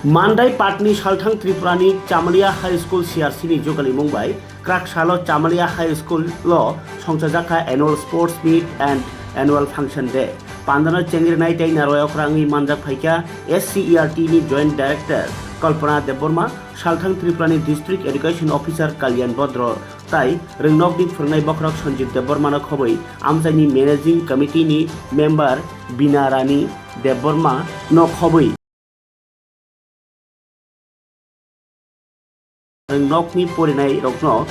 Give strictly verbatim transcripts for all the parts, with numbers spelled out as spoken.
Mandai Patni Salthang Tripurani Chamalia High School C R C ni jugalimung bai kwrak salo Chamalia High School o songchajakha Annual Sports Meet and Annual Function Day. Pandano chengrinai tei narwayok rangwi manjak phaikha S C E R T ni Joint Director Kalpana Debbarma, Salthang Tripurani District Education Officer Kalyan Bodro, tai rwngnokni phwrwngnai bokhorok Sanjit Debbarmano khobwi amchaini Managing Committee ni member Bina Rani Debbarma no khobwi rwngnokni porinairokno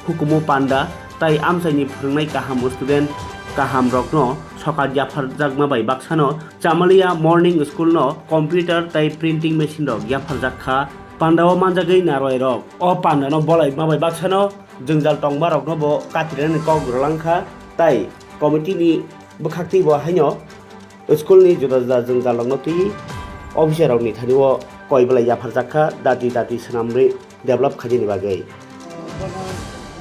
hukumu panda tai amchaini phwrwngnai kaham student kahamrokno sokat yapharjakma bai baksano Chamalia Morning School no computer tai printing machine rok yapharjak kha. Pandao manjagwi narwairok o pandano bolaima bai baksano jwngjal tongmarokno bo katirinani kok rwlang kha tai committee ni bwkhaktwi bo haino school ni juda juda jwngjalrokno twi officer rokni thani o koi belai yapharjak kha dati dati swnamwi develop khainani bagwi. Bono,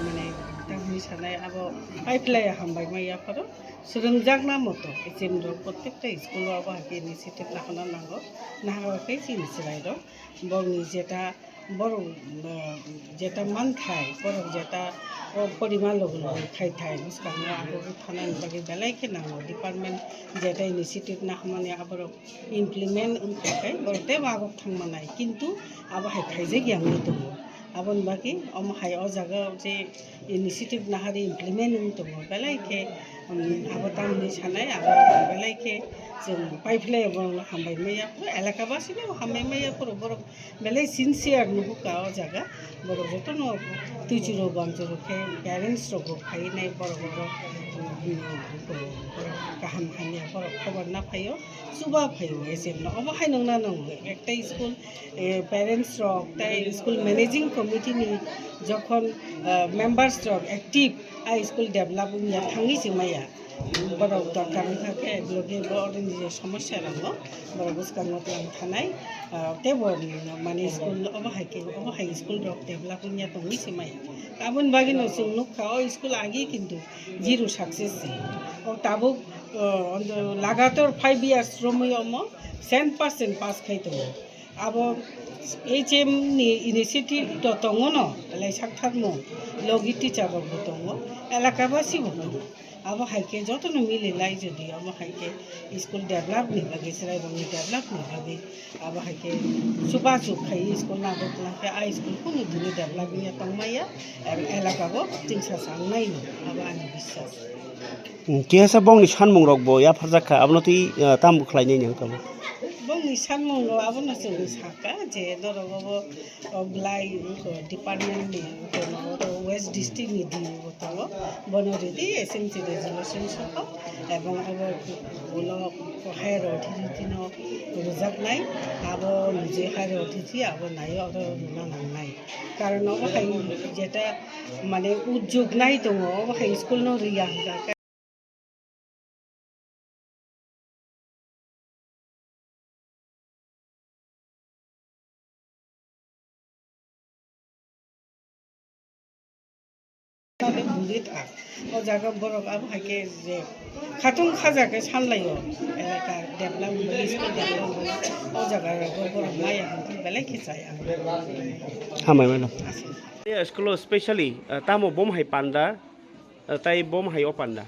mane, tamni sanai abo paiphlai hambai maya phoro swrwngjakna moto H M rok prottekta school o abo hai khe initiative lahana nango, nahagwi khe chini chwrairok borokni jeta borok, uh, jeta manthai, borok jeta o porima logi logi khai thai, bwskango abo thanani bagwi belai khe nango. Department jeta initiative nahamani aborok implement wngkha khe borok teibo agok thangmanai, kintu abo hai khaijak ya wngwi tongo. Aboni bagwi omo hai o jaga o je initiative nahari implement wngwi tongo, belai khe, um, abo tamni sanai abo belai khe chwng paiphlai borokno hambai maya phuru, elaka basino hambai maya phuru borok belai sincere nuhukha o jaga. Borok jotono twichuro bamchuro khe parents rokbo phainai borok borok, um, borok kaham hamya borok khobor na phaio, chuba phaio H M no. Omo hai nungna nung ekta school, eh, parents rok tei school managing committee ni jokhon, eh, members rok active, a school develop wngya thangwi se maya. Borok dorkar wngkha khe logi bo oroni je somosya rokno borok bwskango tlang thanai, ah, teibo, mm, mane school obo hai khe, obo hai school rok develop wngya tongwi se maya. Aboni bagwino chwng nukha o school agi kintu zero success se. O tabuk, o, lagator five years romwi omo cent percent pass khai tongo. Abo H M ni initiative to tongo no, belai saktharmung, logi teacher rok bo tongo, elaka basi bo tongo. Abo hai khe jotono mili lai jodi, abo hai khe school develop ni bagwi, chwrai rokni develop ni bagwi, abo hai khe chubachu khai school nabo tlang khe, a school kunu dini develop wngya tongmaya, elaka bo chingsa sangnai no, abo ani biswas. Hmm, kisa bongni sanmung rok bo yapharjak kha, abono twi, ah, tamo khlainai nang tamo? Bongni sanmung rok abono chwng sakha je norok obo, o, belai, o, department ni, o, West District ni D O bo tongo, bono ridi S M C resolution soho, ebong obo ulo higher authority no rwjaknai, abo nije higher authority abo naio, abo rwna nangnai. Karon obo hai jeta mane ujug nai tongo, obo hai school no riya hwnka khe. Tamo buri tha. O jaga borok abo hai khe je khatung khaja khe sanlaio. Elaka develop wngwi, school develop wngwi, o jaga rogo borok maya hwnkhai belai khe chaya. Hambai mano. Aswk. School o specially, ah, tamo bom hai panda, ah, tai bom hai o panda.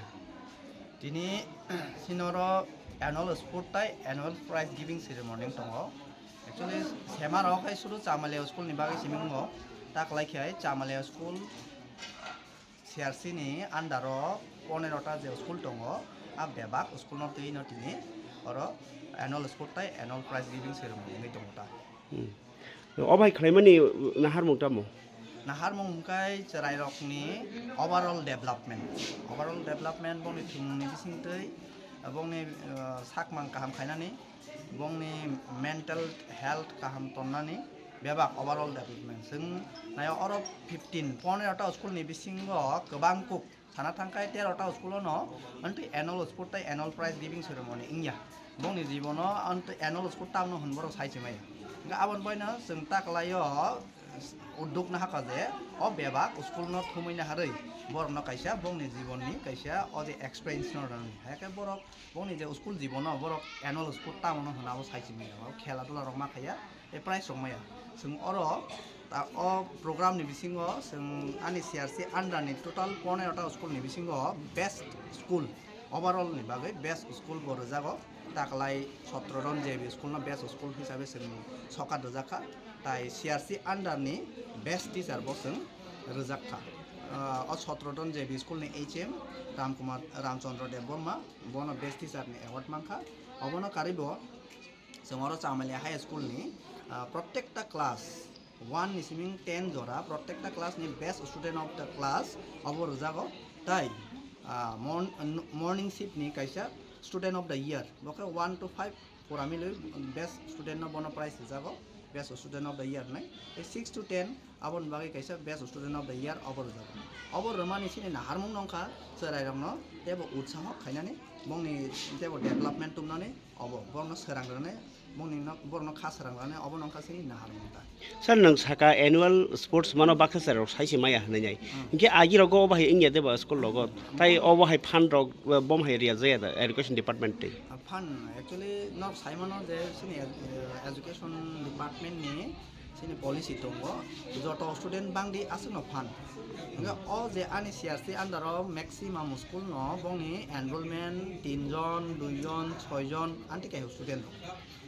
Tini sinoro annual sport tai annual prize giving ceremony tongo. Actually, sema rok hai suru Chamalia school ni bagwi simi wngo. Taklai khe hai Chamalia school C R C ni under o ponerota je school tongo, a bebak school no twi no tini oro annual sport tai annual prize giving ceremony wngwi tongo ta. Hmm. Obo hai khlaimani naharmung tamo? Naharmung hwnkhe chwrairokni overall development. Overall development bongni thwngmungni bisingtwi, bongni, uh, sakmang kaham khainani, bongni mental health kaham tonnani, bebak overall development. Chwng naio oro fifteen, ponerota school ni bisingo kwbang kuk sana thangkhai terota school-o no, anto annual sport tai annual prize giving ceremony wngya. Bongni jibono anto annual sport tamno hwn borok sai se maya. Hwnkhe aboni baino chwng ta kwlaio, Uddog no hakha je o bebak school no thumui na harwi borok no kaisa bongni jibon ni kaisa o je experience no rwng. Hakhe borok bongni je school jibon no borok annual sport tamo no hwnwi abo sai simi rok khela dula rok ma khaiya. Tei prize rok maya. Chwng oro ta o program ni bisingo chwng ani C R C under ni total pondro ta school ni bisingo best school, overall ni bagwi best school bo rwjago. Taklai sotro jon J B school no best school hisabe chwng sokat rwjak kha. Tai C R C under ni best teacher bo chwng rwjak kha. Ah, o sotro jon J B school ni H M Ramkumar, Ramchandra Debbarma, bono best teacher ni award mankha. Obono karwi bo Chwng oro Chamalia High School ni, ah, protekta class one ni siming ten jora, protekta class ni best student of the class obo rwjago. Tai, ah, morn-, morning shift ni kaisa student of the year, bo khe one to five pura milwi best student no bono prize rwjago, best student of the year nai. Tei six to ten aboni bagwi kaisa best student of the year obo rwjago. Obo rwmani chini naharmung no wngkha chwrairokno teibo utsaho khainani, bongni teibo development tubnani. Obo borokno srang rwne, bongni no, borokno kha srang rwne, obo nokha sini nahar manta. Sir, nwng saka annual sports mano baksa sir rok saisi maya hinwi nai. Hmm. Hinkhe agi rogo obo hai wngya de ba school rogo? Tai obo hai fund rok, eh, bom hai riya jaya da education department tei? Ah, fund actually nok sai mano je sini, eh, education department ni sini policy tongo, joto student bangdi aswkno fund. Hingke o je ani C R C under o maximum school no bongni enrollment tin jon, dui jon, soi jon anti kai student.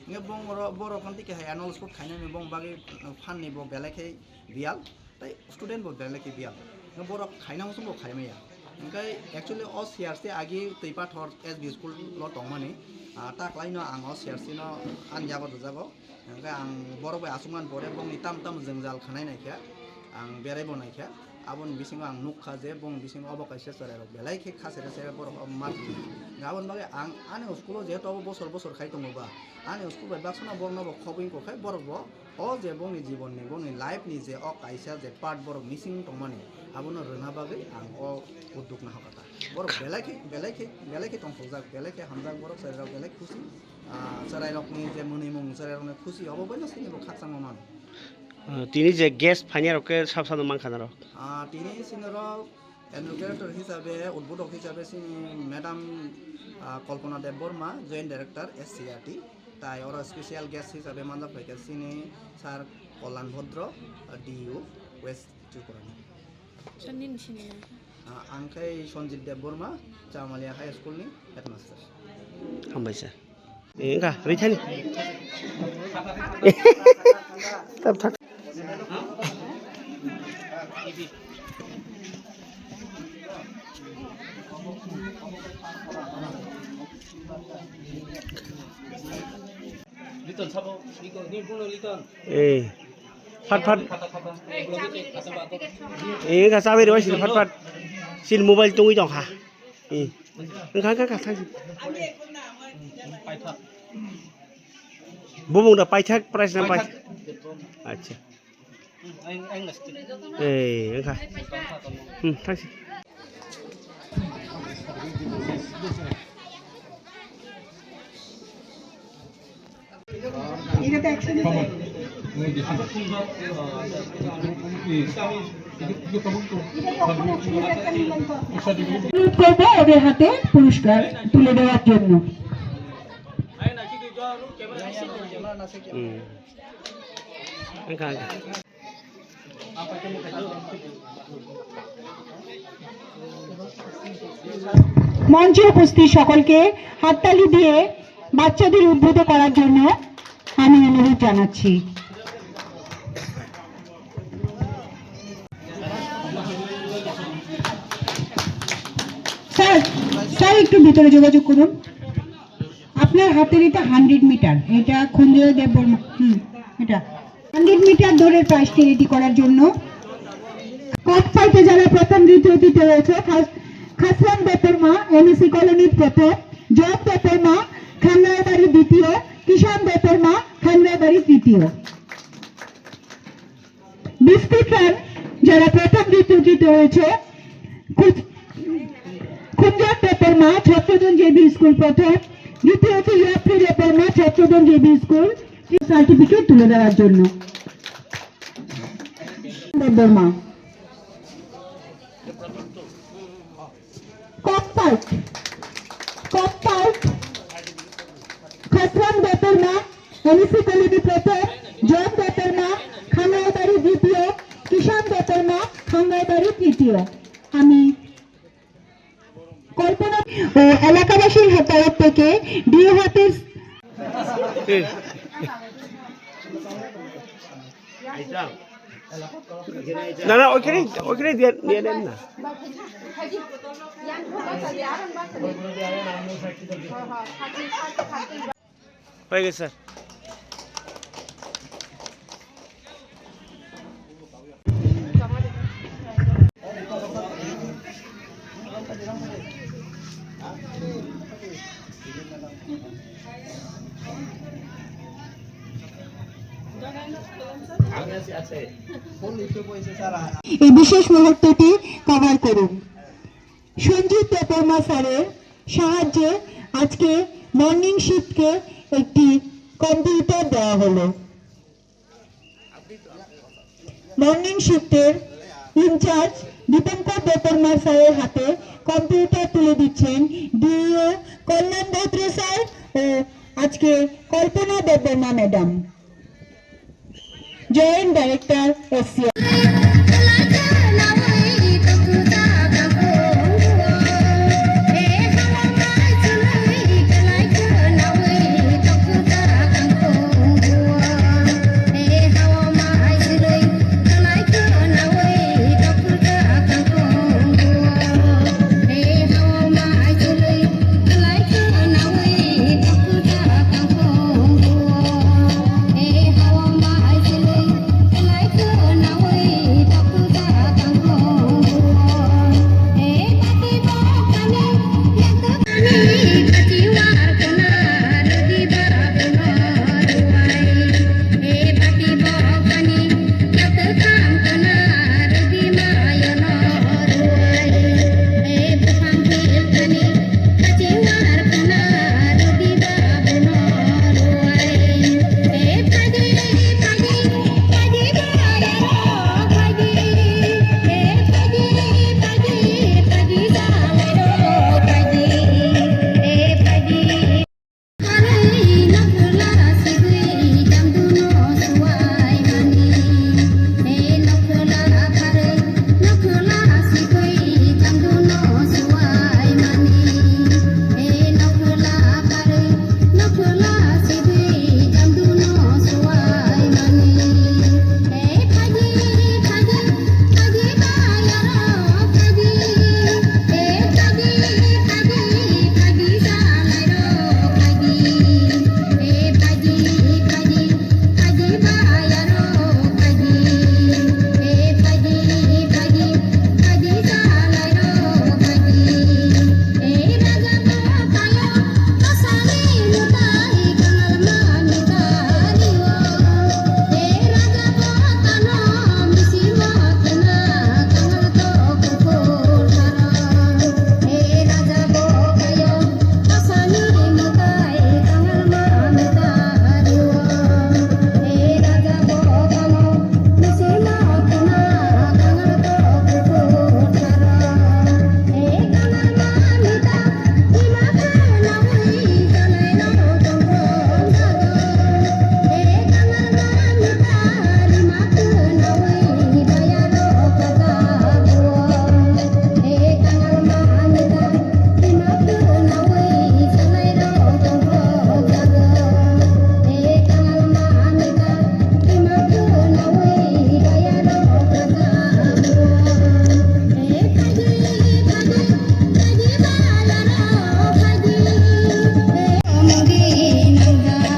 Hingke bong oro borok anti kai annual sport khainani bong bagwi fund ni bo belai khe biyal, tai student bo belai khe biyal. Hingke borok khaina muchung bo khaimaya. Hingke actually o C R C agi twi pathor S B school lo tongmani, ah, ta kwlaino ang o C R C no ani yago rwjago. Hingke ang borok bai achukmani pore bongni tam tam jwngjal khanai naikha, ang beraibo naikha. Aboni bisingo ang nukha je bongni bisingo obo kaisa chwrairok belai khe kha sere sere borok obo ma tongwi. Aboni bagwi ang ani school-o jehetu obo bosor bosor khai tongo ba, ani school bai baksano borokno bo khobwi wngkha khe borok bo o je bongni jibonni, bongni life-ni je o kaisa je part borok missing tongmani, abono rwna bagwi ang o uddog nahakha ta. Borok belai khe, belai khe, belai khe tongthokjak, belai khe hamjak borok chwrairok belai khusi. Ah, chwrairokni je mwnwimung, chwrairokni khusi, obo boino sini bo khakchangma mano. Ah, tini je guest phainai rok khe sab sano mankha norok? Ah, tini sini rok inaugurator hisabe, udbodhok hisabe sini Madam, ah, Kalpana Debbarma, Joint Director S C R T, tai oro special guest hisabe manjak phaikha sini Sir Kalyan Bhadra, ah, D U West Tripura ni. Sir, nini sini nang? Ah, ang khai Sanjit Debbarma, Chamalia High School ni headmaster. Hambai sir. Eh, wngkha, rithani. Tab thak. Liton sabo, iko, ni buno Liton. Eh. Phat phat. Khata, khata. Ulo ke khata ba ko. Eh, wngkha chabai rwbai sini phat phat. Sini mobile tungwi tongkha. Eh. Wngkha, wngkha, wngkha, thang. Paithak. Bumung da paithak, price na paithak. Paithak. Acha. Ang, ang na stick. Eh, wngkha. Hmm, thangsi. করব ওদের হাতে পুরস্কার তুলে দেওয়ার জন্য। হুম। আঙ্কা, আঙ্কা। মঞ্চে উপস্থিত সকলকে হাততালি দিয়ে বাচ্চাদের উদ্বুদ্ধ করার জন্য আমি অনুরোধ জানাচ্ছি। স্যার, স্যার, একটু ভিতরে যোগাযোগ করুন। আপনার হাতের এটা হান্ড্রেড মিটার, এটা খঞ্জয় দেববর্মা, হুম, এটা হান্ড্রেড মিটার দৌড়ের প্রাইজটি রেডি করার জন্য। ককফাইটে যারা প্রথম দ্বিতীয় তৃতীয় হয়েছে, খাস-, খাসরাম দেববর্মা, এনএসি কলোনির প্রথম, জব দেববর্মা, খানরায়বাড়ি দ্বিতীয়, কিষান দেববর্মা, খানরায়বাড়ি তৃতীয়। বিস্কুট রান যারা প্রথম দ্বিতীয় তৃতীয় হয়েছে, খুজ-, খুঞ্জার দেববর্মা, ছত্রধন জেবি স্কুল প্রথম, দ্বিতীয় হচ্ছে ইয়াপ্রি দেববর্মা, ছত্রধন জেবি স্কুল, সার্টিফিকেট তুলে দেওয়ার জন্য। Debbarma. Kokpait, Kokpait, Khasram Debbarma, N E C Colony প্রথম, John Debbarma, Khangaibari দ্বিতীয়, Kishan Debbarma, Khangaibari তৃতীয়। আমি কল্পনা ও এলাকাবাসীর তরফ থেকে ডিও হাতের না না, ওইখানে, ওইখানে দিয়ে, দিয়ে নেন না। হয়ে গেছে স্যার। এই বিশেষ মুহূর্তটি কভার করুন। সঞ্জিত দেববর্মা স্যারের সাহায্যে আজকে মর্নিং শিফটকে একটি কম্পিউটার দেওয়া হলো। মর্নিং শিফটের ইনচার্জ দীপঙ্কর দেববর্মা স্যারের হাতে কম্পিউটার তুলে দিচ্ছেন ডিইও কল্যাণ ধৈত্র স্যার ও আজকে Kalpana Debbarma madam, joint director SCI.